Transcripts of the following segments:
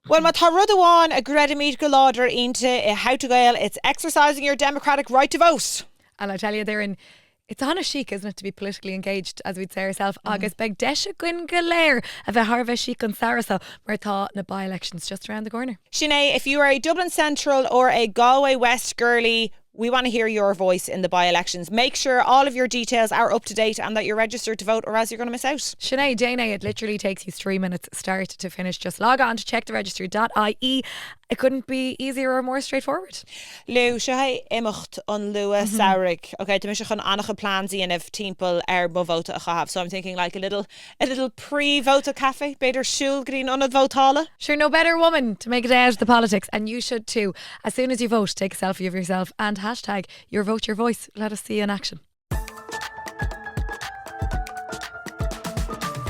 Bhuel, má tá rud amháin a gcreidimid go láidir inti i How to Gael, it's exercising your democratic right to vote! And I tell you, Doireann, it's an-chic, isn't it, to be politically engaged, as we'd say ourselves, agus beidh deis againn go léir a bheith thar a bheith chic an samhradh seo mar tá na by-elections just around the corner. Sin é, if you are a Dublin Central or a Galway West girlie, we want to hear your voice in the by-elections. Make sure all of your details are up to date and that you're registered to vote or else you're going to miss out. Sin é, déan é, it literally takes you 3 minutes start to finish. Just log on to checktheregister.ie. It couldn't be easier or more straightforward. Lou, seo é imeacht an luath samhraidh. Ok, tá mise chun an-chuid plans a dhéanamh timpeall ar mo vóta a chaitheamh. So I'm thinking like a little, a little pre-vóta cafe, b'fhéidir siúl go dtí an ionad vótála. Sure, no better woman to make a day out of the politics and you should too. As soon as you vote, take a selfie of yourself and hashtag your vote your voice. Let us see you in action.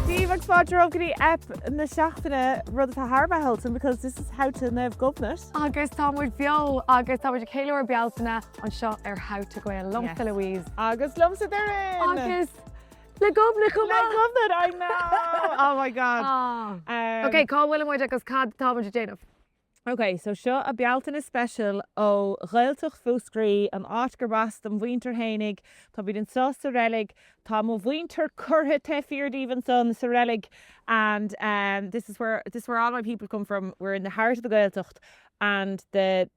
Dia daoibh agus fáilte romhaibh go dtí ep na seachtaine, rud atá thar a bheith wholesome because this is How to Naomh Gobnait. Agus tá muid beo agus tá muid ag ceiliúradh Bealtaine anseo ar How to Gael liomsa Louise. Agus liomsa Doireann! Agus le Gobnait chomh maith! Le Gobnait, I know! Oh my God. Ah. Ok, cá bhfuil muid agus cad tá muid ag déanamh? Ok, so seo a Bealtaine special ó Ghaeltacht Mhúscraí, an áit gurb as dom mhuintir fhéinig. Táimid anseo sa reilig. Tá mo mhuintir curtha taobh thiar díobh ansan sa reilig and this is where, this is where all my people come from. We're in the heart of the Gaeltacht and the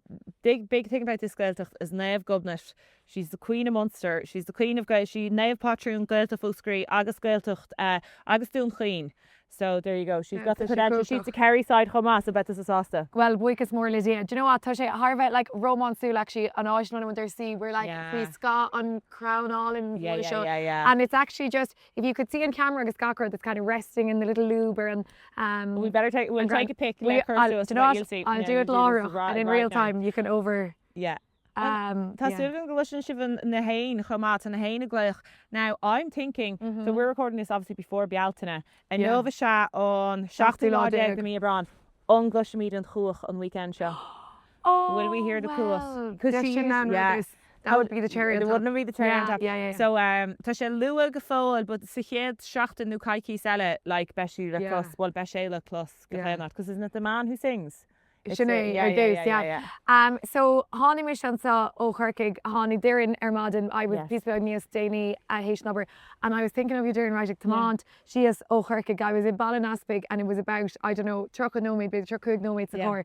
big, big thing about this Gaeltacht is Naomh Gobnait. She's the Queen of Munster, she's the Queen of Gael, sí Naomh Pátrún Gaeltacht Mhúscraí agus Gaeltacht agus Dún Chaoin. So there you go, she's got the credentials, she's the Kerry side chomh maith, so beidh tusa sásta. Bhuel, buíochas mór le Dia. Do you know what, tá sé thar a bheith like rómánsúil actually an áit ina bhfuil muid ar suí, we're like faoi scáth an crann álainn mhór seo and it's actually just, if you could see an camera agus gach rud, it's kind of resting in the little lúb ar an um, We better take, we'll take a pic le cur suas do you know what, I'll do it láithreach and in real time you can over Yeah. Tá súil agam go gcloiseann sibh na héin chomh maith, tá na héin ag glaoch. Now, I'm thinking, so we're recording this obviously before Bealtaine, inniu is ea an seachtú lá déag de mhí Aibreán, an gcloisfimid an chuach an weekend seo? Will we hear the cuach? Cos she is, yeah. That would be the cherry on top. Wouldn't it be the cherry on top? Yeah, yeah, yeah. So, tá sé luath go fóill, but sa chéad seachtain nó coicís eile, like, beidh sí le clos, well, beidh sé le clos go chaon áit, 'cause isn't it the man who sings? Sin é ar dtús, yeah. So tháinig mise anseo ó Chorcaigh, tháinig Doireann ar maidin, I was píosa beag níos déanaí théis an obair and I was thinking of you Doireann, right, ag tiomáint síos ó Chorcaigh, I was i Baile an Easpaig and it was about, I don't know, 30 nóiméad, b'fhéidir 35 nóiméad sa charr.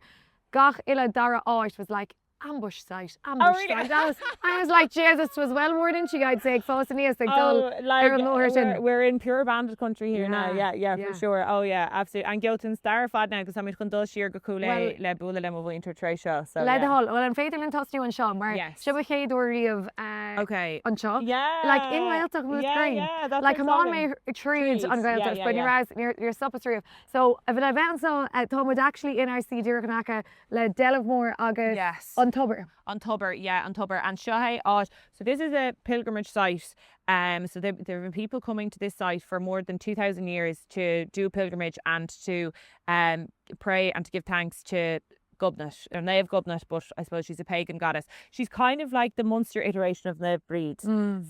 Gach uile dara áit was like ambush site, ambush site. I was, I was like, Jesus, it was well more than she, I'd say, ag fás aníos ag dul ar an mbóthar sin. We're in pure bandit country here now, yeah, yeah, for sure. Oh yeah, absolutely. And gheobhaidh tú an stair ar fad now because táimid chun dul siar go Cúil Aodha le bualadh le mo mhuintir tar éis seo, so yeah. Le do thoil, bhuel an féidir linn tosnú anseo mar seo mo chéad uair riamh anseo. Like i nGaeltacht Mhúscraí. Like thiomáin mé tríd an Ghaeltacht but ní raibh, níor stopas riamh. So le bheith anseo, tá muid actually inár suí díreach in aice le Deilbh Mór agus Yes. an Tobar. An Tobar, yeah, an Tobar. And seo é áit, so this is a pilgrimage site, um, so there, there have been people coming to this site for more than 2,000 years to do a pilgrimage and to um, pray and to give thanks to Gobnait, or Naomh Gobnait, but I suppose she's a pagan goddess. She's kind of like the Munster iteration of Naomh Bríd.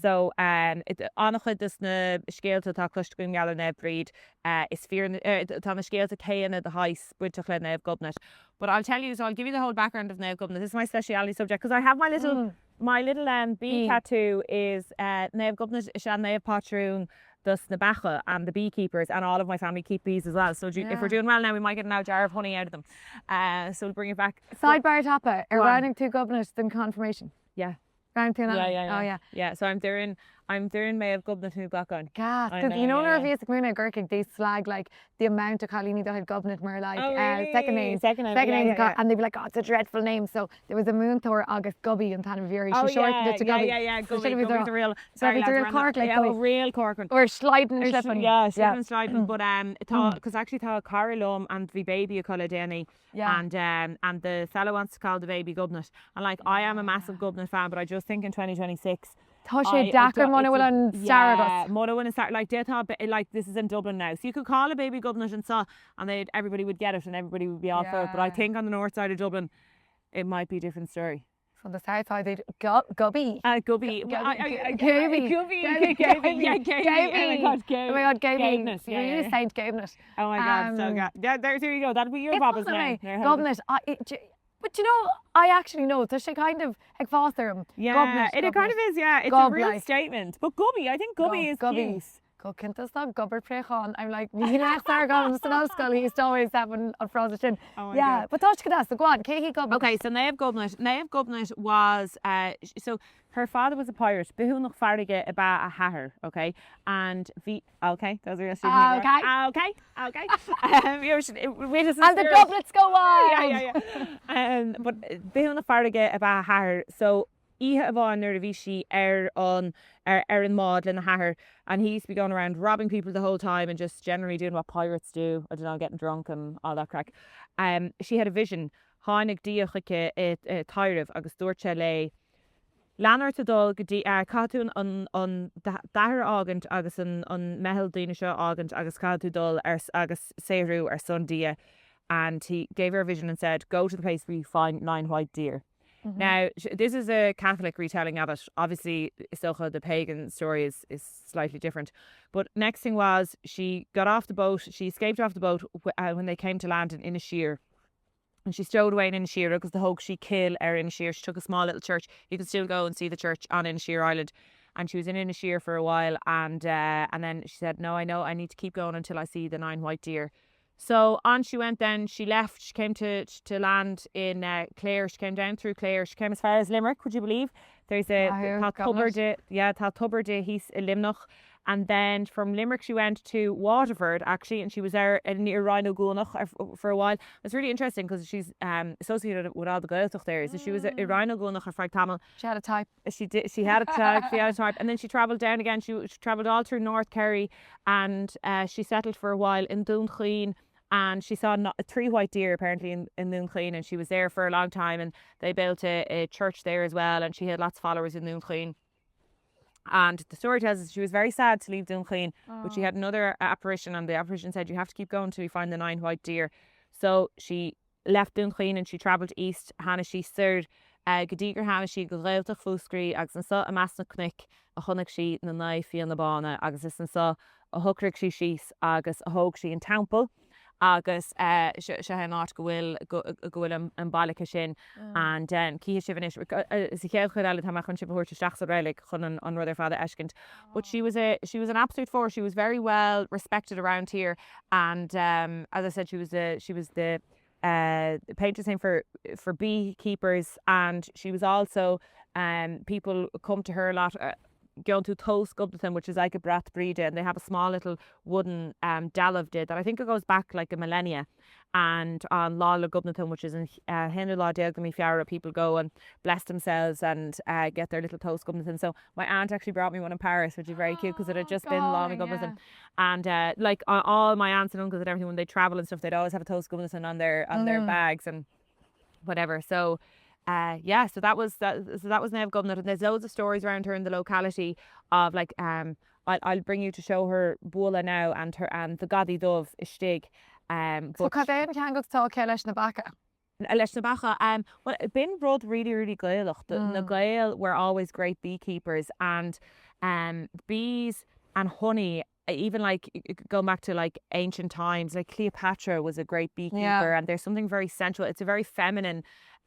So, um, it, an-chuid des na scéalta atá cloiste againn mar gheall ar Naomh Bríd, uh, is fíor, uh, tá na scéalta céanna de shaghas bainteach le Naomh Gobnait. But I'll tell you, so I'll give you the whole background of Naomh Gobnait. This is my speciality subject because I have my little my little um bee tattoo is uh Naomh Gobnait is ea Naomh Pátrún dos na beacha and the beekeepers and all of my family keep bees as well. So do, if we're doing well now we might get an old jar of honey out of them. Uh so we'll bring it back. Sidebar tapa, ar roghnaigh tú Gobnait don confirmation? Yeah. Roghnaigh tú an Yeah, yeah, yeah. Oh, yeah. Yeah, so I'm Doireann, I'm Doireann Méabh Gobnait Ní Ghlacáin. Gas, cause you know nuair a bhíos ag múineadh i gCorcaigh, they slag like the amount of cailíní dá chuid Gobnait mar like Oh really? second names. Second name, Second yeah, names yeah, yeah. and they'd be like, oh, it's a dreadful name. So there was a múinteoir agus Gubby an t-ainm a bhí uirthi. Oh She shortened yeah, it to yeah, Gubby. yeah, yeah, So Gubby, sin a bhí Gubby's a real, sorry Bhí lads, real we're on the- Cork like yeah, Gubby. a real Cork one. Or sliding and slipping. Yeah, slipping and sliding, but um, tá, cause actually tá cara liom and bhí baby acu le déanaí Yeah. And um, and the fellow wants to call the baby Gobnait. And like, I am a massive Gobnait fan, but I just think in 2026, Tá sé deacair muna bhfuil an stair agat. Muna bhfuil an stair, like, d'fhéadfá, like, this is in Dublin now. So you could call a baby Gobnait anseo and they'd, everybody would get it and everybody would be all for it. But I think on the north side of Dublin, it might be a different story. On the south side they'd Gubby. Gubby. Gubby. Gubby. Gubby. Yeah, Gubby. Oh my God, Oh my God, Gubby. Gobnait. Yeah, yeah. Saint Gobnait. Oh my God, so good. Yeah, there, there you go. That'll be your Baba's name. Gobnait. But you know, I actually know, tá sé kind of ag fás orm. Yeah, Gobnait, it kind of is, yeah. It's a real statement. But Gubby, I think Gubby is cute. Go cinnte is ná Gobar Préachán, I'm like, bhí léachtóir agam san ollscoil, he used to always have an frása sin. Oh my Yeah, God. but tá sé go deas, so go on, cé hí Gobnait? Okay, so Naomh Gobnait, Naomh Gobnait was, uh, so her father was a pirate, bithiúnach farraige ab ea a hathair, okay, and bhí, okay, those are your Ah, okay. Ah, okay, okay. Um, you know, wait And the goblets go wild! Yeah, yeah, yeah. Um, but bithiúnach farraige ab ea a hathair, so Oíche amháin nuair a bhí sí ar an ar an mbád lena hathair and he used to be going around robbing people the whole time and just generally doing what pirates do, I don't know, getting drunk and all that craic. Um, she had a vision. Tháinig Dia chuici i dtaibhreamh agus dúirt sé léi, Lean ort ag dul go dtí, caithfidh tú an an d'athair a fhágaint agus an an meitheal daoine seo a fhágaint agus caithfidh tú dul ar agus saothrú ar son Dia and he gave her a vision and said, go to the place where you find nine white deer. Now, this is a Catholic retelling of it. Obviously, is dócha the pagan story is, is slightly different. But next thing was she got off the boat, she escaped off the boat uh, when they came to land in Inisheer. And she stowed away in Inisheer agus do thóg sí cill ar Inisheer. She took a small little church. You can still go and see the church on Inisheer Island. And she was in Inisheer for a while and uh, and then she said, no, I know I need to keep going until I see the nine white deer. So on she went then, she left, she came to to land in uh, Clare, she came down through Clare, she came as far as Limerick, would you believe? There's a tá tobar di, yeah, tá tobar di thíos i Luimneach. And then from Limerick she went to Waterford actually and she was there near Rinn Ó gCuanach for a while. It's really interesting because she's um, associated with all the Gaeltacht areas. So she was mm. i Rinn Ó gCuanach ar feadh tamaill. She had a type. She did, she had a type, she had a type. And then she travelled down again, she, she travelled all through North Kerry and uh, she settled for a while in Dún Chaoin and she saw no, three white deer apparently in, in Dún Chaoin and she was there for a long time and they built a, a church there as well and she had lots of followers in Dún Chaoin. And the story tells us she was very sad to leave Dún Chaoin, but she had another apparition and the apparition said you have to keep going till you find the nine white deer. So she left Dún Chaoin and she travelled east, tháinig sí soir go dtí gur tháinig sí go Gaeltacht Mhúscraí agus anso i measc na cnoic a chonaic sí na naoi fianna bána agus is anso a shocraigh sí síos agus a thóg sí an teampall agus seo é an áit go bhfuil go bhfuil an baile aici sin and cífidh sibh anois sa chéad chuid eile tá mé chun sibh a thabhairt isteach sa reilig chun an rud ar fad a fheiscint but she was a she was an absolute force she was very well respected around here and um, as I said she was the she was the uh, patron saint for for beekeepers and she was also um, people come to her a lot uh, Gheobhann tú tomhas Gobnatan which is like a brat Bríde and they have a small little wooden um, dealbh di that I think it goes back like a millennia and on Lá 'le Gobnatan which is an uh, haonú lá déag de mí Feabhra people go and bless themselves and uh, get their little tomhas Gobnatan so my aunt actually brought me one in Paris which is very cute because it had just been Lá 'le Gobnatan And uh, like all my aunts and uncles and everything when they travel and stuff they'd always have a tomhas Gobnatan on their on their mm. bags and whatever. So uh, yeah, so that was that, so that was Naomh Gobnait and there's loads of stories around her in the locality of like um I'll, I'll bring you to show her bualla now and her and the Gadaí Dubh istigh um So cad é an ceangal atá aici leis na beacha? leis na beacha. Um, well, b'in rud really, really Gaelach. The, mm. Na Gaeil were always great beekeepers and um, bees and honey even like going back to like ancient times, like Cleopatra was a great beekeeper yeah. and there's something very sensual. It's a very feminine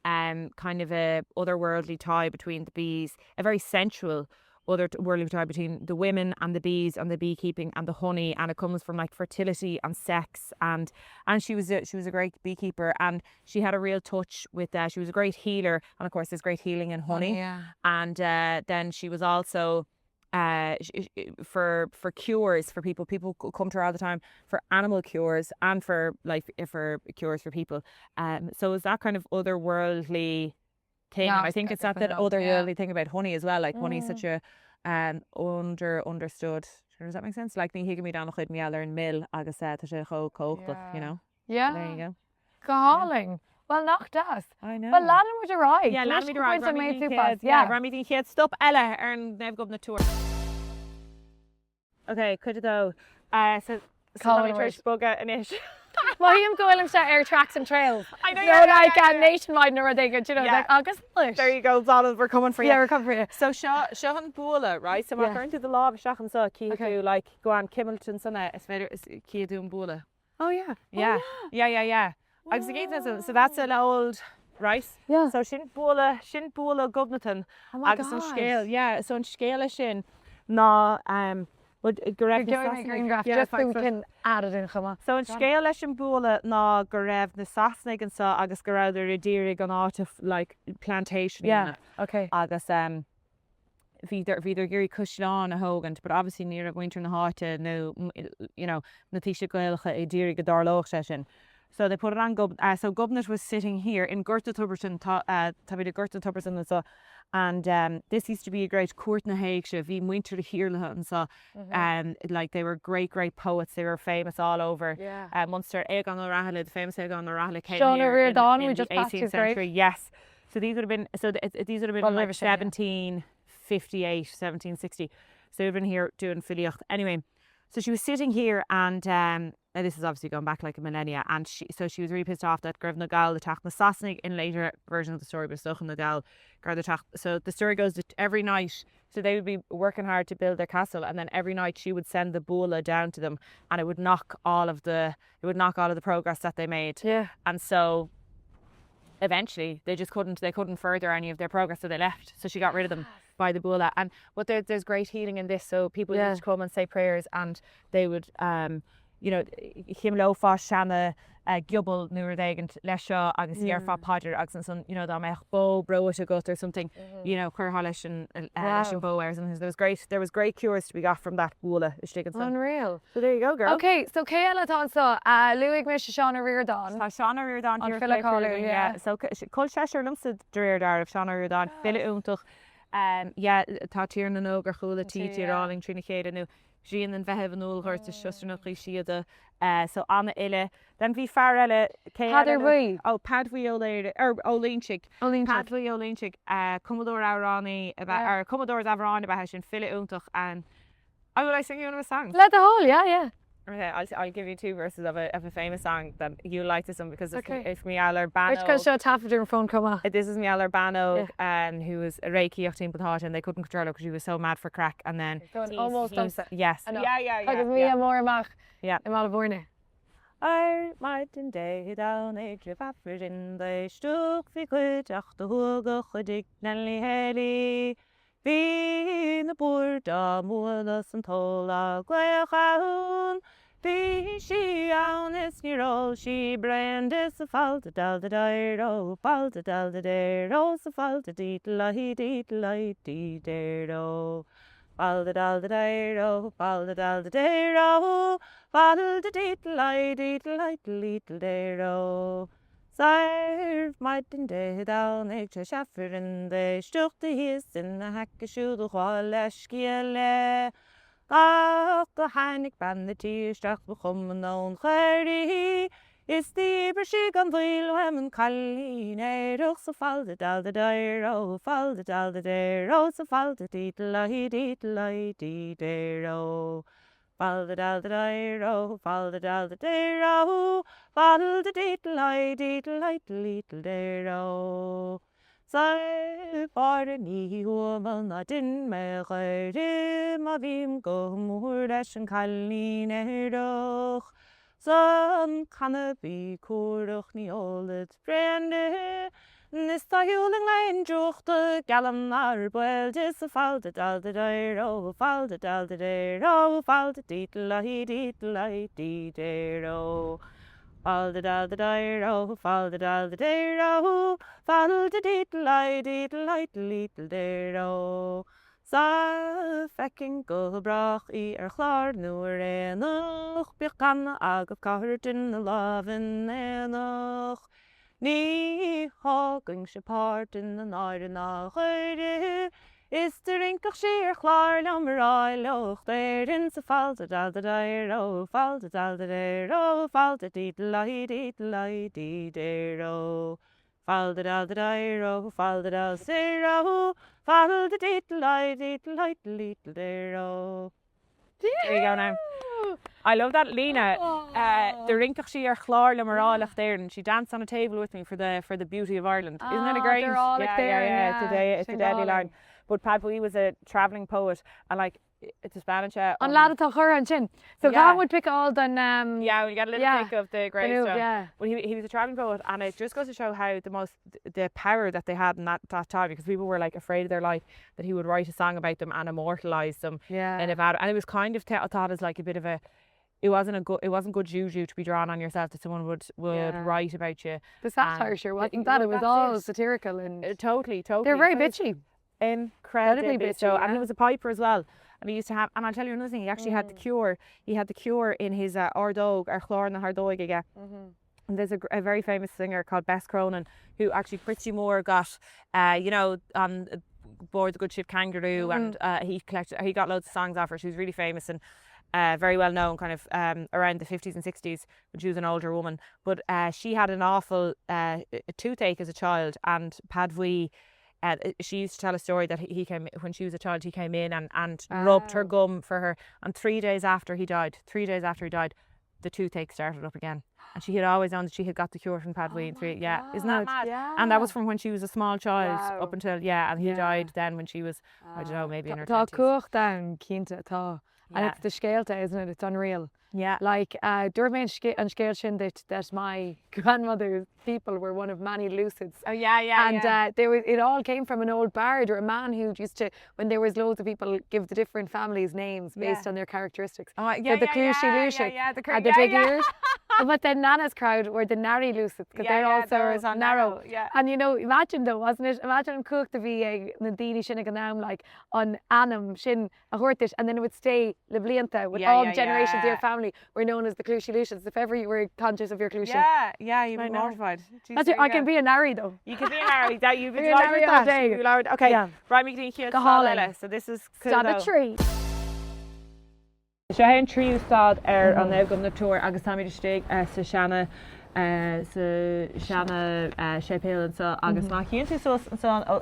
um, kind of a otherworldly tie between the bees, a very sensual otherworldly tie between the women and the bees and the beekeeping and the honey and it comes from like fertility and sex and and she was a, she was a great beekeeper and she had a real touch with uh, she was a great healer and of course there's great healing in honey yeah. and uh, then she was also uh, for for cures for people people come to her all the time for animal cures and for like for cures for people um so is that kind of otherworldly thing and I think it's that that otherworldly thing about honey as well like mm. honey is such a um, under understood does that make sense like ní thuigimid an-chuid mar gheall ar an mil agus uh, tá sé chomh cumhachtach you know yeah there you go go hálainn Well nach deas. I know. Well leanann muid ar aghaidh. Yeah, leanfaimid ar aghaidh. Rachaimid an chéad, yeah, rachaimid an chéad stop eile ar an Naomh Gobnait Tour. Ok, cuid a dó. Uh, so, so tá mé tar éis bogadh anois. Mothaím go bhfuilimse ar Tracks and Trails. I know, No yeah, yeah, like yeah, yeah. Nationwide nó rud éigin, do you know, Yeah. like agus anois. There you go, Donald, we're coming for you. Yeah, we're coming for you. So seo, seo an bualadh, right? So má Yeah. chuireann tú do lámh isteach anseo, cífidh Okay. tú like go an cimilt ansan é, is féidir, is cífidh tú an bualadh. Oh yeah. Yeah. Yeah, yeah, yeah. Agus a gcéad so that's an old, right? Yeah. So sin bualadh, sin bualadh Ghobnatan. Oh my Agus an God. scéal, yeah, so an scéal leis sin ná um, well, go raibh na Gheobhaidh mé Sasanaigh- grianghraf Yeah, just so we fine, can add it in chomh maith. So an scéal leis an bualadh ná go raibh na Sasanaigh anseo agus go rabhadar ag iarraidh an áit a like plantation a Yeah, dhéanamh. okay. Agus um, bhíodar bhíodar ag iarraidh caisleán a thógaint but obviously ní raibh muintir na háite nó you know na taoisigh Gaelacha ag iarraidh go dtarlódh sé sin. So they put it on Gub uh, so Gobnait was sitting here in Gort an Tobartan tá uh, táimid i Gort an Tobartan anseo and um, this used to be a great cúirt na héigse bhí muintir na hIarlaithe anseo um, like they were great great poets they were famous all over Yeah. uh, Munster Aogán Ó Rathaille the famous Aogán Ó Rathaille came Seán Ó here in, Ríordáin, in we the just passed 18th his grave. century yes So these would have been so th these would have been Well, like roimhe sin, yeah. 1758, 1760. So they've been here doing filíocht. Anyway, so she was sitting here and um, now this is obviously going back like a millennia and she, so she was really pissed off that go raibh na Gaill ag teacht na Sasanaigh in later version of the story but is dócha na Gaill go raibh ag teacht. So the story goes that every night so they would be working hard to build their castle and then every night she would send the bualadh down to them and it would knock all of the it would knock all of the progress that they made. Yeah. And so eventually they just couldn't they couldn't further any of their progress so they left. So she got rid of them by the bualadh. And but there, there's great healing in this so people Yeah. used to come and say prayers and they would um, you know, chimleofá seana uh, giobal nó rud éigin leis seo agus dhéarfá paidir agus ansan you know, dá mbeadh bó breoite agat or something mm-hmm. you know, chuirfeá leis an uh, leis an bhó or something. There was great there was great cures to be got from that bualadh istigh ansan. Unreal. So there you go, girl. Ok, so cé eile atá anseo? Luaigh mise Seán Ó Ríordáin. Tá Seán Ó Ríordáin An file cáiliúil, yeah. So col seisear liomsa de réir dealraimh, Seán Ó Ríordáin, file iontach. Yeah, tá Tír na nÓg ar chúl a tí, tír álainn trína chéile nó Grian an Mheithimh an úllghort is siosarnach Uí Shíoda. So an-fhile. Then bhí fear eile, cé eile? Peadar Buí. Oh, Peaid Bhuí Ó Laoghaire, or Ó Loingsigh. Ó Loingsigh. Peaid Bhuí Ó Loingsigh, cumadóir amhránaí ab ea, or cumadóir amhráin ab ea é sin, file iontach. Oh, will I sing you one of his songs? Le do thoil, yeah, yeah. Okay, I'll, I'll give you two verses of a, of a famous song that you like this one because it's, Okay. it's mar gheall ar bean Rich óg. seo taifead ar an bhfón chomh maith. This is mar gheall ar bean óg um, who was ag réicíocht timpeall na háite and they couldn't control her because she was so mad for craic and then So an ómós domsa. Yes. Anocht. Yeah, yeah, yeah. Agus yeah. míle mór amach Yeah. i mBaile Bhúirne. Ar maidin Dé Domhnaigh roimh Aifreann d'éisteach bhí cuideachta thuagach i dtigh Nellie Haley. Bhí na boird á mbualadh 's an t-ól á ghlaoch ann. Bhí sí ann is níor ól sí braon di 's a fal da dal da deir ó, fal da dal da deir ó, 's a fal da dee dlai dee dlai dee deir ó. Fal da dal da deir ó, fal da dal da deir ó, fal da dee dlai dee dlai dlee deir ó. 'S ar maidin Dé Domhnaigh tar éis Aifrinn d'éisteacht thíos ina haice siúd a ghabháil leithscéal léi. Ach do tháinig bean a' tí isteach ba chuma ón choir í is dhíbir sí gan mhoill uaim an cailín aerach 's a fal da dal da deir ó, fal da dal da deir ó, 's a fal da dee dlai dee dlai dee deir ó. Fal da dal da deir ó, fal da dal da deir ó, fal da dee dlai dee dlai dlee deir ó. 'S a Mháire ní huamail ná dein mé gáire má bhím go mór leis an cailín aerach. 'S an canna bí cúrach ní ólfad braon di. Is tá shiúl i ngleann drúchta geallaim nár baol di 's a fal da dal da deir ó, fal da dal da deir ó, fal da dee dlai dee dlai dee deir ó. Fal da dal da deir ó, fal da dal da deir ó, fal da dee dlai dee dlai dlee deir ó. 'S dá bhfeicfinn go brách í ar chlár nó ar aonach, bíodh canna agus cairt ina láimh in aonach. Ní thógfainnse páirt ina náire ná náire, is dá rincfeadh sí ar chlár liom ar áilleacht Éireann 's a fal da dal da deir ó, fal da dal da deir ó, fal da dee dlai dee dlai dee deir ó. Fal da dal da deir ó, fal da dal deir ó, fal da dee dlai dee dlai dlee deir ó. There you go now. I love that líne. Do rinceadh sí ar chlár liom ar áilleacht Éireann. She danced on a table with me for the for the beauty of Ireland. Isn't that a great? Ah, Yeah, yeah, yeah. It's a day, it's a deadly line. But Pad Buí was a travelling poet and like taispeánann sé An lad atá curtha ansin. So Yeah. caithfidh muid pic a fháil den um, Yeah, we'll get a little Yeah. pic of the gravestone. yeah. But he, he was a travelling poet and it just goes to show how the most the power that they had in that, that time because people were like afraid of their life that he would write a song about them and immortalise them Yeah. in a bad and it was kind of thought as like a bit of a it wasn't a good it wasn't good juju to be drawn on yourself that someone would would Yeah. write about you. The satire And- sure wasn't that? It was That's all it. satirical and Totally, totally. they're very So it's bitchy. Incredibly bitchy, so. And yeah. he was a piper as well. And he used to have, and I'll tell you another thing, he actually had the cure. He had the cure in his uh, ordóg, ar chlár na hordóige aige. And there's a, a very famous singer called Bess Cronin who actually pretty more got, uh, you know, on board the good ship Kangaroo mm. and uh, he collected, he got loads of songs off her. She was really famous and uh, very well known kind of um, around the 50s and 60s when she was an older woman. But uh, she had an awful uh, toothache as a child and Pad Bhuí Uh, she used to tell a story that he came when she was a child he came in and and rubbed her gum for her and 3 days after he died 3 days after he died the toothache started up again and she had always known that she had got the cure from Pad Bhuí oh 3 yeah isn't that mad yeah. and that was from when she was a small child wow. up until yeah and he yeah. died then when she was I don't know maybe in her Tá 20s cumhacht ann cinnte tá and yeah. it's the scéalta isn't it it's unreal yeah Like uh, dúirt mé an scéal sin duit that my grandmother's people were one of many Lucids. Oh yeah, yeah, And yeah. uh, there was, it all came from an old bard or a man who used to, when there was loads of people, give the different families names based Yeah. on their characteristics. Oh, yeah, so the yeah, Clúisí yeah, yeah, Lúisigh yeah, the cur- had the yeah, big yeah. ears. But then Nana's crowd were the Narry Lucids because Yeah, they're yeah, also they're also narrow. narrow, yeah. And you know, imagine though, wasn't it? Imagine an cumhacht a bhí ag na daoine sin ag an am, like an ainm sin a thabhairt duit and then it would stay le blianta with Yeah, all yeah, the generations of yeah. your family were known as the Clúisí Lúisids. If ever you were conscious of your Clúisí. Yeah, yeah, you'd be I know. mortified. Jeez, That's there it. I you can go. be a Nari though. You could be an Nari, that you'd be Be a delighted Nari with all that. day. You'd be delighted. Okay, Yeah. right, me go Go hálainn. So this is Stad a cool. trí. Seo é an tríú stad ar an Naomh Gobnait Tour agus táimid istigh sa seana sa seana séipéal anseo agus má chíonn tú suas ansan ó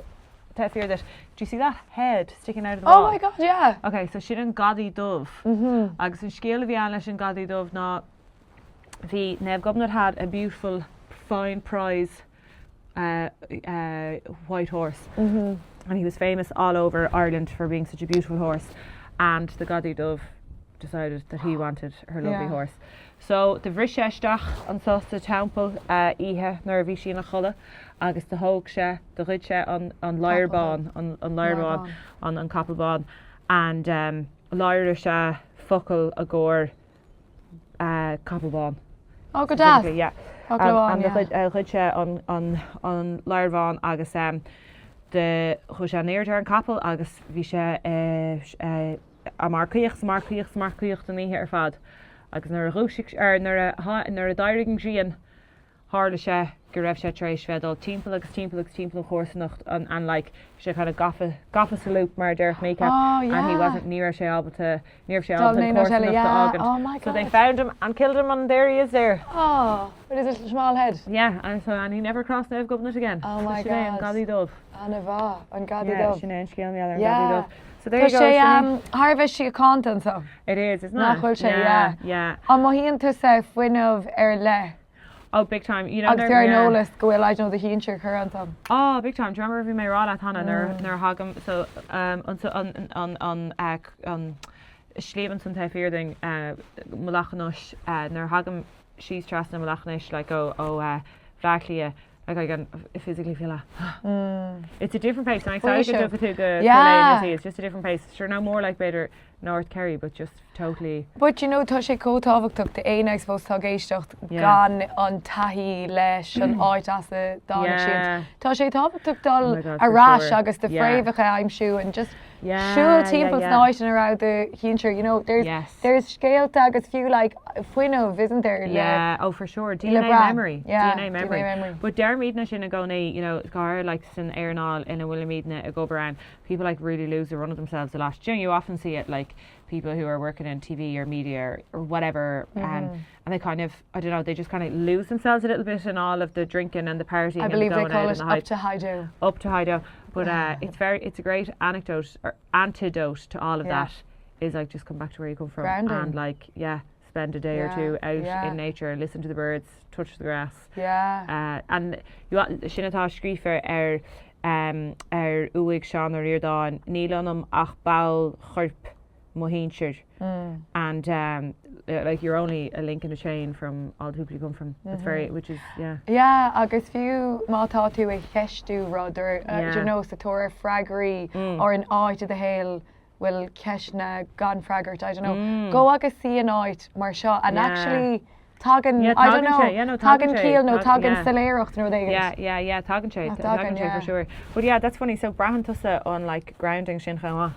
taobh thiar duit, do you see that head sticking out of the Oh wall? my God, yeah! Ok, so sin an Gadaí Dubh. Agus an scéal a bhí ann leis an Gadaí Dubh ná bhí Naomh Gobnait had a beautiful fine prize white horse and he was famous all over Ireland for being such a beautiful horse and the Gadaí Dubh decided that he wanted her lovely Yeah. horse. So do bhris sé isteach anso sa teampall oíche nuair a bhí sí ina chodladh agus do thóg sé, do ghoid sé an an ladhar bán, an an ladhar bán, an an capall bán and um, ladhar is ea focal i gcomhair capall bán. Oh, go deas. Yeah. Focal amháin, And yeah. ghoid sé an an ladhar bhán agus do chuaigh sé in airde ar an capall agus bhí sé ag marcaíocht 's marcaíocht 's marcaíocht an oíche ar fad agus nuair a dhúisigh, or nuair a nuair a d'éirigh an ghrian Tharla sé go raibh sé tar éis bheith ag dul timpeall agus timpeall agus timpeall an chomharsanacht and and like bhí sé kind of gafa gafa sa loop mar a déarfadh Kneecap Oh and he yeah. wasn't ní raibh sé ábalta ní raibh sé Dul ábalta an in aon áit eile chomharsanacht a yeah fhágaint. oh my So they God. found him and killed him and there he is there. Oh with his little small head. Yeah and so and he never crossed Naomh Gobnait again. Oh So my sin é an God. Gadaí Dubh. An-mhaith an Gadaí Yeah Dubh. sin é an scéal maidir leis an Yeah. Gadaí Dubh. So there Tá you go sé sin é. um, thar a bheith síochánta anseo. It is isn't Nach it? bhfuil sé Yeah yeah. yeah. An mothaíonn tusa fuinneamh ar leith? Oh big time, you know Agus tú ar an yeah. eolas go bhfuil I don't know do shinsir curtha anseo. Oh big time, do you remember bhí mé ag rá leat cheana nuair nuair a thagaim so um an an an an eh an sliabh ansan taobh thiar dínn eh Mullach an Eois eh nuair a thagaim síos trasna Mullach an Eois like ó ó eh Bhleá Cliath like I can physically feel that It's a different place and I'm excited go dtiocfaidh tú go Yeah. It's just a different place. Sure no more like b'fhéidir North Kerry but just totally. But you know tá sé chomh tábhachtach d'éinne I suppose atá ag éisteacht gan an taithí leis an áit as a dtáinig siad. Tá sé tábhachtach dul Oh ar ais agus do fréamhacha a aimsiú and just siúl timpeall san áit ina raibh do shinsir you know there's there's scéalta agus fiú like fuinneamh isn't there le Yeah, oh for sure, le DNA brath. memory, Yeah, DNA memory. DNA memory. But deirimidne sin i gcónaí, you know, go háirithe like san earnáil ina bhfuilimidne ag obair ann, people like really lose the run of themselves a lot. Do you know, you often see it like people who are working in TV or media or, or whatever um, Mm-hmm. and they kind of, I don't know, they just kind of lose themselves a little bit in all of the drinking and the partying I and the believe they going call out it and the up hype. to high do. Up to high do. But uh, it's very, it's a great anecdote or antidote to all of Yeah. that. is like just come back to where you come from Grounding. and like yeah spend a day or Yeah, two out yeah. in nature, listen to the birds, touch the grass. Yeah. Uh, and you sin atá scríofa ar um, ar uaigh Seán Ó Ríordáin, níl ionam ach ball choirp mo shinsir. Mm. And um, like you're only a link in a chain from all the people you come from. It's very, which is, yeah. Yeah, agus fiú má tá tú ag ceistiú rud or uh, Yeah. you know, sa tóir ar freagraí or in áit i do shaol bhfuil ceisteanna gan freagairt, I don't know. Gabh agus suigh in áit mar seo and Mm. Yeah. actually tagann, Yeah, I don't tagann know, sé, yeah, no, tagann tagann sé, ciall nó tag- tagann yeah. soiléireacht nó rud éigin. Yeah, yeah, yeah, tagann sé, Ah, tagann tagann, sé yeah. for sure. But yeah, that's funny, so braitheann tusa an like grounding sin chomh maith.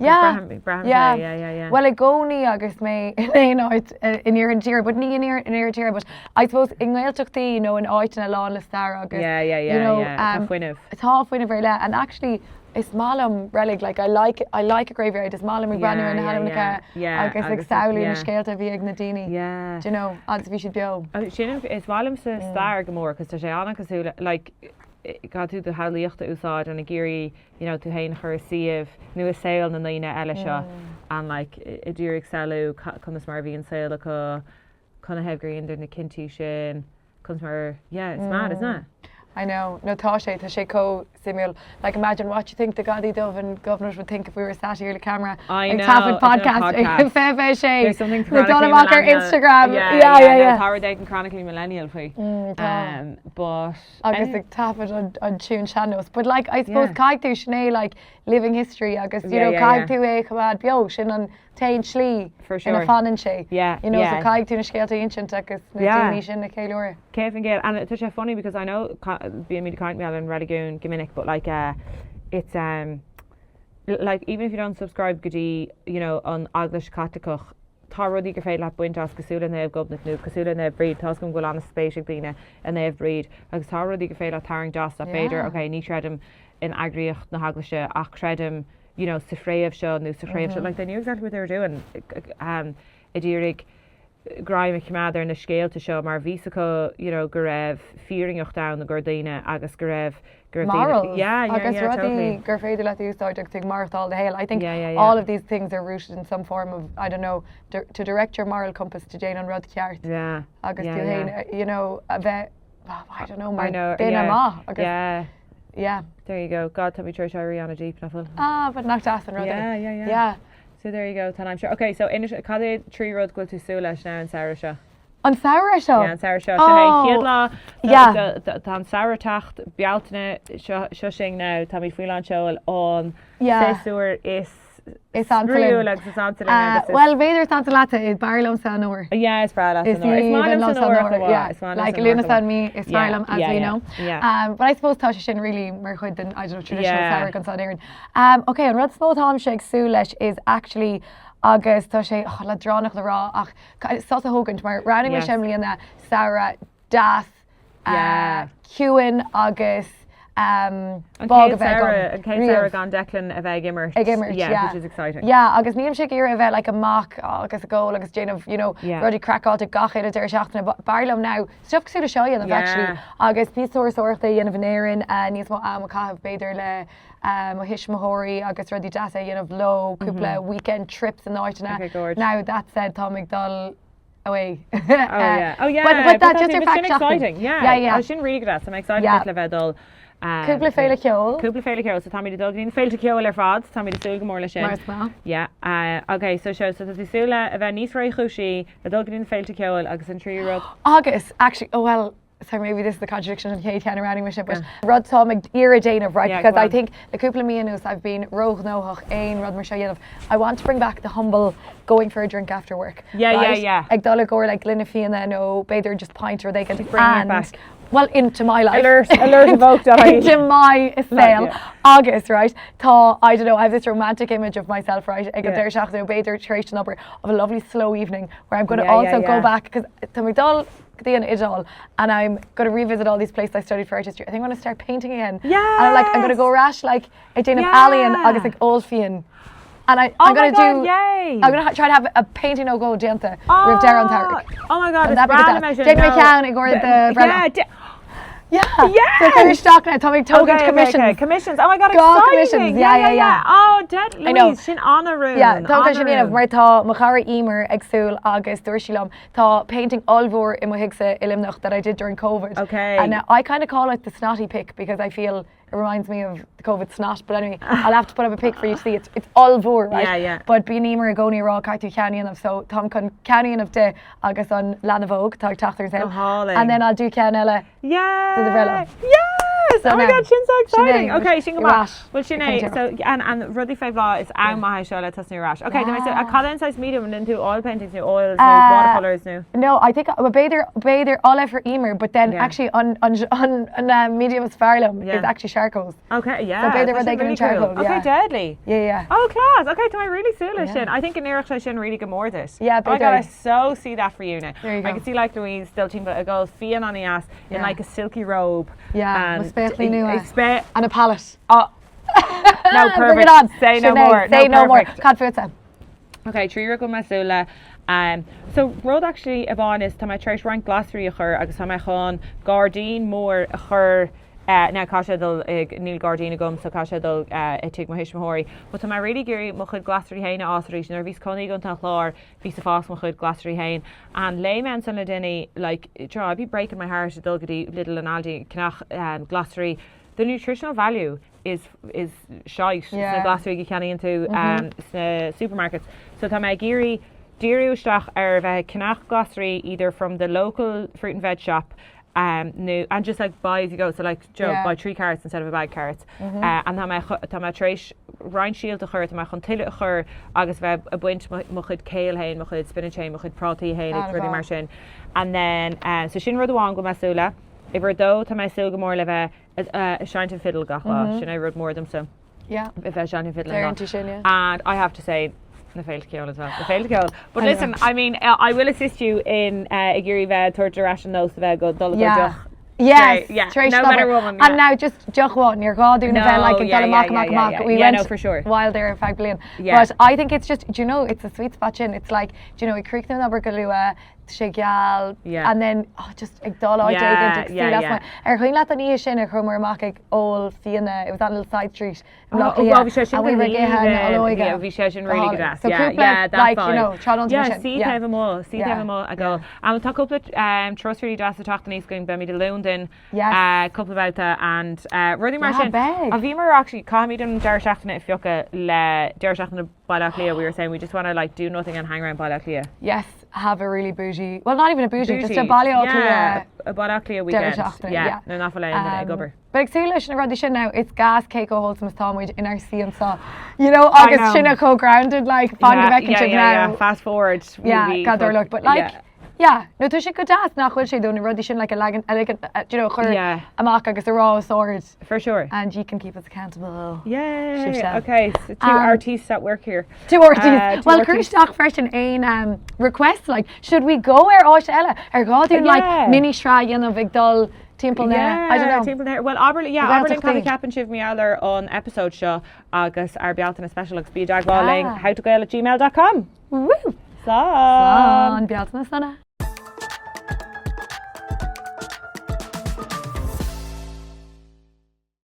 Yeah, Braitheann braitheann yeah. sé, yeah, yeah, yeah. Well i gcónaí agus mé in aon áit in iarthar na tíre, but ní in iarthar na tíre, but I suppose i nGaeltachtaí nó in áiteanna lán le stair agus Yeah, yeah, you yeah, know, yeah, tá um, fuinneamh. Tá fuinneamh ar leith and actually is maith liom reilig, like I like, I like a graveyard, is maith liom ag breathnú ar na Yeah, yeah, hainmneacha yeah, yeah, agus ag agus samhlú na yeah. scéalta a bhí ag na daoine, Yeah. do you know, agus bhí siad beo. Oh, Sin an- is maith liomsa stair go mór, cos tá sé an-cosúil le, like, caithfidh tú do shamhlaíocht a úsáid and ag iarraidh, you know, tú féin a chur i suíomh nó i saol na ndaoine eile seo and like ag iarraidh samhlú conas mar a bhí an saol acu, canathaobh gur dheineadar na cinntí sin, conas mar, yeah, it's mad, isn't it? I know, no tá sé, tá sé chomh suimiúil. Like imagine what you think the Gadaí Dubh and Gobnait would think if we were sat here le camera I ag know, taifead ag déanamh podcast ag podcast. 26 There's something le dul chronically amach ar millennial. Instagram. Yeah, Yeah, yeah, yeah, no, yeah. tá rud éigin chronically millennial faoi. Mm, tá. Um, but Agus any- ag taifead an, an tune sean-nós. But like, I suppose Yeah. caithfidh tú sin é like living history agus you Yeah, know, yeah, caithfidh yeah. tú é a choimeád beo, sin an t-aon slí For sure. ina fanann sé. Yeah, You know, yeah. so caithfidh tú na scéalta a insint agus na Yeah. daoine sin a cheiliúradh. 100%, and tá sé funny because I know bíonn muid ag caint ar an reiligiún go minic but like uh, it's um like even if you don't subscribe go dtí you know an Eaglais Chaitliceach tá rudaí gur féidir leat baint as cosúil le Naomh Gobnait nó cosúil le Naomh Bríd, tá's agam go bhfuil an-spéis ag daoine i Naomh Bríd agus tá rudaí gur féidir leat tarraingt as that b'fhéidir Yeah. ok ní chreidim in eagraíocht na hEaglaise ach creidim you know sa chraobh seo nó sa chraobh seo like they knew exactly what they were doing um ag iarraidh greim a choimeád ar na scéalta seo mar bhí 's acu you know go raibh fírinneacht ann i gcomhair daoine agus go raibh go raibh daoine Morals yeah yeah agus yeah rudaí totally. gur féidir leat a úsáid agus tú ag maireachtáil do shaol. I think Yeah, yeah, yeah. all of these things are rooted in some form of, I don't know, to direct your moral compass to déan an rud ceart Yeah agus yeah tú yeah. féin, you know, a bheith, I don't know, mar I know duine yeah maith agus yeah. yeah. There you go. God, tá mé tar éis éirí an-deep nach bhfuil? Ah, but nach deas an rud é. Yeah, yeah, yeah. Yeah. So there you go, tá an aimsir. Ok, so inis, cad é trí rud go bhfuil tú súil leis now an samhradh seo? An samhradh seo? Yeah, an samhradh seo. Seo é an chéad lá. Yeah. Tá an samhradh teacht, Bealtaine, seo, seo sinn now, táimid faoi lán seoil an Yeah. séasúr is Is ansa linn. spraíúil agus is ansa linn agus is. Bhuel, b'fhéidir is ansa leatsa, is b'fhearr liomsa an fhómhar. Yeah, is breá leat Is an fhómhar. Is maith aoibhinn liomsa an liomsa an fhómhar fhómhar, chomh maith. yeah. Is maith liomsa Like an fhómhar chomh Lúnasa maith. and me, is fearr liom, as Yeah, we yeah, know. yeah. Um, but I suppose tá sé sin really mar chuid den, I don't know, traditional Yeah. samhradh anseo in Éirinn. Um, ok, an rud is mó atáimse ag súil leis is actually agus tá sé oh, leadránach le rá ach sos a thógaint mar roghnaigh mise Yes. i mbliana samhradh deas, Yeah. ciúin agus An bog chéad a bheith agam samhradh, an chéad riamh. samhradh gan Declan a bheith ag imirt. Ag imirt, yeah, yeah. Which is exciting. Yeah, agus nílimse ag iarraidh a bheith like amach agus ag ól agus déanamh, you know, Yeah. rudaí craiceáilte gach uile deireadh seachtaine, but b'fhearr liom now stuff cosúil le seo a dhéanamh Yeah. actually agus píosa turasóireachta a dhéanamh in Éirinn, níos mó am a chaitheamh b'fhéidir le mo thuismitheoirí agus rudaí deasa a dhéanamh leo, cúpla weekend trips in áiteanna. Okay, gorge. Now that said, táim ag dul away. Oh yeah. Oh yeah. But, but that just but ar feadh sin seachtain. exciting. Yeah. Yeah, yeah. Oh, sin really deas. I'm excited Yeah. le bheith dul. Um, Cúpla féile ceoil. Cúpla féile ceoil. So táimid ag dul go dtí na féilte ceoil ar fad. Táimid ag súil go mór leis sin. Mar is maith. Yeah. Uh, okay, so seo, so tá tú súil le a bheith níos réchúisí, a dul go dtí na féilte ceoil agus an tríú rud. Agus, actually, oh well, sorry, maybe this is the contradiction an chéad cheann a roghnaigh mise, but rud táim ag iarraidh déanamh, right, Yeah, because go I on. think le cúpla mí anuas I've been róghnóthach aon rud mar seo a dhéanamh. I want to bring back the humble going for a drink after work. Yeah, yeah, right? yeah. Ag dul i gcomhair like gloine fíona nó b'fhéidir just pint or rud éigin. Bring it And- back. Well, into my life. Alert, alert evoke.ie. Into my saol. yeah. Agus, right, tá, I don't know, I have this romantic image of myself, right, ag an Yeah. deireadh seachtaine, b'fhéidir tar éis an obair, of a lovely slow evening where I'm going to Yeah, yeah, also go yeah. back, because tá mé ag dul go dtí an Iodáil and I'm going to revisit all these places I studied for art history. I think I'm going to start painting again. And I'm like, I'm going to go Yes! ar ais like ag déanamh ealaíon Yeah. agus ag ól fíon. And I, Oh I'm my going to God, do, yay! I'm going to try to have a painting nó dhó déanta roimh deireadh an tsamhraidh. Oh my God, And is that breá be liom é sin. Déanfaidh mé No. ceann i gcomhair do Yeah, bhreithlá. Yeah! Yes! So cuir isteach now, tá mé ag tógaint Okay, okay, commissions. okay. Commissions. Oh my god, Dhá exciting! commissions. Yeah, yeah, yeah. Oh, dead I know. Louise, sin an-rún. Yeah, tá mé sin an-rún. dhéanamh mar tá mo chara Emer ag súil agus dúirt sí liom tá painting ollmhór i mo thighse i Luimneach that I did during COVID. Okay. And uh, I kind of call it the snotty pic because I feel it reminds me of the COVID snot, but anyway, I'll have to put up a pic for you to see. It's, it's ollmhór, right? Yeah, yeah. But bíonn Emer i gcónaí ag rá caithfidh tú ceann a dhéanamh, so táim chun ceann a dhéanamh di agus an leanbh óg atá ag teacht ar an saol. Go hálainn. And then I'll do ceann eile Yeah! do do bhreithlá. Yes! So oh my now, god, sin so exciting! Sin é, Okay, sin go ar maith. ais. Well, sin Ag é. caint So, and, and rudaí fé bhláth is am maith é seo le tosnú ar ais. Okay, tá mé so, Yeah. cad é an saghas medium an ndéanann tú oil paintings nó oils nó Uh, watercolours nó? No, I think well, b'fhéidir b'fhéidir ola for Emer, but then Yeah. actually an an an an uh, medium is fearr liom Yeah. is actually charcoals. Okay, yeah. So b'fhéidir tá rud sin éigin really in charcoal, cool. Okay, yeah. deadly. Yeah, yeah. Oh, class. Okay, tá mé really súil leis Yeah. sin. I think go n-oirfeadh sé sin really go mór duit. Yeah, Oh my god, I b'fhéidir. so see that for you now. There you I go. can see like Louise still timpeall ag ól fíon an-deas in Yeah. like a silky robe. Yeah, mo and spéaclaí nua. Spe And a palette. Oh. No, Bring perfect. it on. Say no Sinead, more. Say no, more. perfect. Cad fútsa. Ok, tríú rud go bhfuil mé ag súil le. Um, so rud actually amháin is tá mé tar éis roinnt glasraí a chur agus tá mé chun gairdín mór a chur eh, now caithfidh sé dul ag, níl gairdín agam so caithfidh sé dul eh, i tigh mo thuismitheoirí, but tá mé really ag iarraidh mo chuid glasraí féin a fhás arís. Nuair a bhíos cónaí i gContae an Chláir bhíos ag fás mo chuid glasraí féin and léigh mé ansan le déanaí like, do you know, I'd be breaking my heart ag dul go dtí Lidl and Aldi ag ceannach um, glasraí. The nutritional value is is shite sna glasraí go ceannaíonn tú sna supermarkets. So tá mé ag iarraidh díriú isteach ar bheith ag ceannach glasraí either from the local fruit and veg shop um, nó and just like buy as you go so like Joe yeah. buy three carrots instead of a bag of carrots mm -hmm. uh, and tá mé tá mé tar éis roinnt síolta a chur tá mé chun tuilleadh a chur agus bheith ag baint mo chuid kale féin mo chuid spinach féin mo chuid prátaí féin agus rudaí mar sin and then uh, so sin rud amháin go bhfuil mé ag súil le. Uimhir a dó tá mé ag súil go mór le bheith ag seinnt an fidil gach lá, sin é rud mór domsa. Yeah. A bheith ag seinnt an fidil Deireann tú sin, yeah. And I have to say, na féilte ceoil as well. Na féilte ceoil. But listen, I mean, I will assist you in ag iarraidh bheith ag tabhairt ar ais an nós a bheith ag dul ag deoch. Yes, yeah. tar éis No an better obair. woman, yeah. And now just deoch amháin, níor ghá dúinn a bheith like ag yeah, dul amach, yeah, amach, yeah, amach. yeah. We Yeah, went no, for sure. wild there ar feadh bliain. Yeah. But I think it's just, do you know, it's a sweet spot sin. It's like, do you know, ag críochnú an obair go luath, sé geal Yeah. and then oh just ag dul áit Yeah, éigin ag yeah, suí yeah. lasmuigh. Ar chuimhin leat an oíche sin a chuamar amach ag ól fíona, it was that little side street i Oh, mBleá oh, well, bhí sé Cliath sin and we go were ag ithe na haoibhinn. olóige. Yeah, bhí sé sin really go deas. So Yeah, cúpla yeah, that like, you vibe. know, tráthnóna Yeah, sin. suí Yeah. taobh amuigh, suí Yeah, taobh amuigh ag ól. yeah. And tá cúpla um, turas really deas ag teacht aníos againn, beimid i Londain Yes. uh, cúpla babhta and uh, rudaí mar Yeah, sin. beidh. A bhíomar actually, caithfimid an deireadh seachtaine a phiocadh le deireadh seachtaine Baile Átha Cliath, we were saying we just want to like do nothing and hang around Baile Átha Cliath. Yes, have a really bougie, well not even a bougie, just a Baile Átha Yeah, Cliath a Baile Átha Cliath deireadh weekend. seachtaine, Yeah, yeah. nuair nach bhfuil aon duine ag obair. But ag súil leis na rudaí sin now, it's gas cé chomh wholesome is atá muid inár suí anseo. You know, I agus know. sinne chomh grounded, like, fan go Yeah, bhfeiceann yeah, sibh yeah, yeah. now. Fast forward. we'll Yeah, be God fuck- look, but like, yeah. yeah, no tá sé go deas nach bhfuil sé do na rudaí sin like a leagan, a ligean, a, do you know, a chur Yeah. amach agus a rá os ard. For sure. And you can keep us accountable. Yay! Sibhse. Okay, so two Um, artistes at work here. Two artistes. Uh, two Well, cuir artistes. isteach freisin aon um, request, like, should we go ar áit eile? Ar gá dúinn, like, Yeah. mini sraith a dhéanamh ag dul timpeall na, I don't know. Timpeall na Well, abair, yeah, abair linn cad a Gaeltachtaí. cheapann sibh mar gheall ar an episode seo agus ár Bealtaine special agus bí i dteagmháil linn Ah. howtogael at gmail.com. Woo! Slán! Slán, Bealtaine sona.